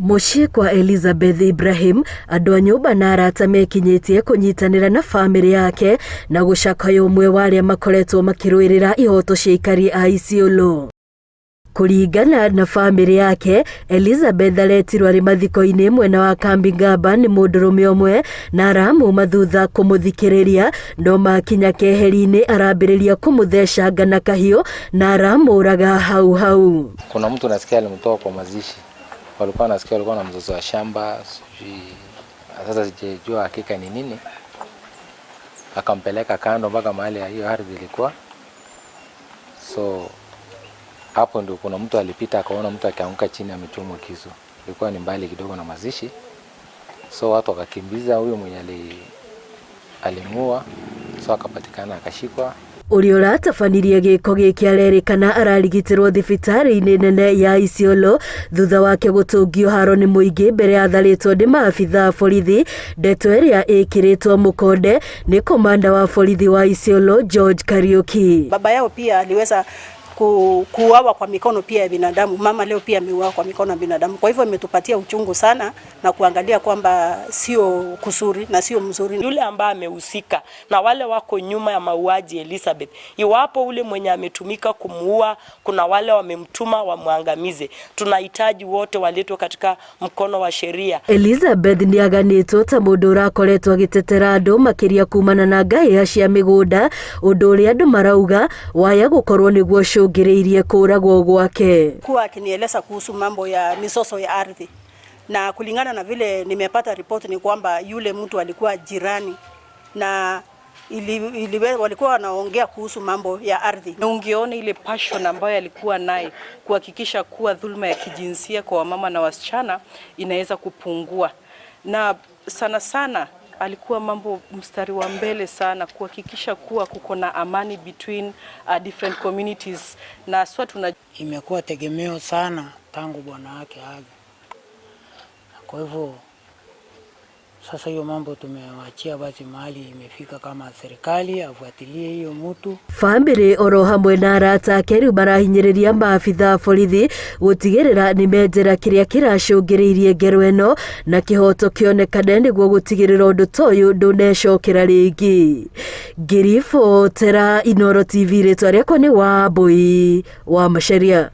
Mũciĩ kwa Elizabeth Ibrahim, andũ a nyũmba na arata mekinyĩtie kũnyitanĩra na bamĩrĩ yake na gũcakaya ũmwe wa arĩa makoretwo makĩrũĩrĩra ihoto cia aikari a Isiolo. Kũringana na bamĩrĩ yake, Elizabeth aretirwo arĩ mathiko-inĩ mwena wa Kambingaba nĩ mũndũrũme ũmwe na aramuma thutha kũmũthikĩrĩria, no makinya keheri-inĩ arambĩrĩria kũmũthecanga na kahiũ na aramũraga hau hau. Kuna mtu nasikia alimtoa kwa mazishi, walikuwa nasikia walikuwa na mzozo wa shamba, sijui sasa, sijajua hakika ni nini. Akampeleka kando mpaka mahali ya hiyo ardhi ilikuwa, so hapo ndio kuna mtu alipita akaona mtu akianguka chini amechomwa kisu, ilikuwa ni mbali kidogo na mazishi, so watu wakakimbiza huyo mwenye alimua, so akapatikana akashikwa. Ũrĩa ũratabanirie gĩko gĩkĩ arerĩkana ararigitĩrwo thibitarĩ-inĩ nene ya Isiolo thutha wake gũtũngio haro nĩ mũingĩ mbere ya atharĩtwo nĩ maabitha a borithi. Ndeto ĩrĩa ĩkĩrĩtwo mũkonde nĩ komanda wa borithi wa Isiolo, George Kariuki. Baba yao pia aliweza kuuawa kwa mikono pia ya binadamu. Mama leo pia ameuawa kwa mikono ya binadamu. Kwa hivyo imetupatia uchungu sana na kuangalia kwamba sio kuzuri na sio mzuri. Yule ambaye amehusika na wale wako nyuma ya mauaji Elizabeth, iwapo ule mwenye ametumika kumuua, kuna wale wamemtuma wamwangamize, tunahitaji wote waletwe katika mkono wa sheria. Elizabeth nĩaganĩtwo ta mũndũ ũrakoretwo agĩtetera andũ makĩria kumana na ngahĩha cia mĩgũnda, ũndũ ũrĩa andũ marauga waya gũkorwo nĩguo ũcũngĩrĩirie kũragwo gwake. Kuwa akinieleza kuhusu mambo ya mizozo ya ardhi, na kulingana na vile nimepata ripoti ni kwamba yule mtu alikuwa jirani na walikuwa wanaongea kuhusu mambo ya ardhi. Na ungeona ile passion ambayo alikuwa naye kuhakikisha kuwa dhulma ya kijinsia kwa wamama na wasichana inaweza kupungua, na sana sana alikuwa mambo mstari wa mbele sana kuhakikisha kuwa kuko na amani between different communities na swa tuna Imekuwa tegemeo sana tangu bwana wake aje. Kwa hivyo sasa hiyo mambo tumewachia basi mahali imefika, kama serikali afuatilie hiyo mtu. Bamĩrĩ oro hamwe na arata ake rĩu marahinyĩrĩria maabitha a borithi gũtigĩrĩra nĩ menjera kĩrĩa kĩracũngĩrĩirie ngero ĩno na kĩhoto kĩonekane nĩguo gũtigĩrĩra ũndũ ta ũyũ ndũnecokera rĩngĩ. Ngĩribotera Inooro TV, rĩtwa rĩakwa nĩ Wambui wa Macharia.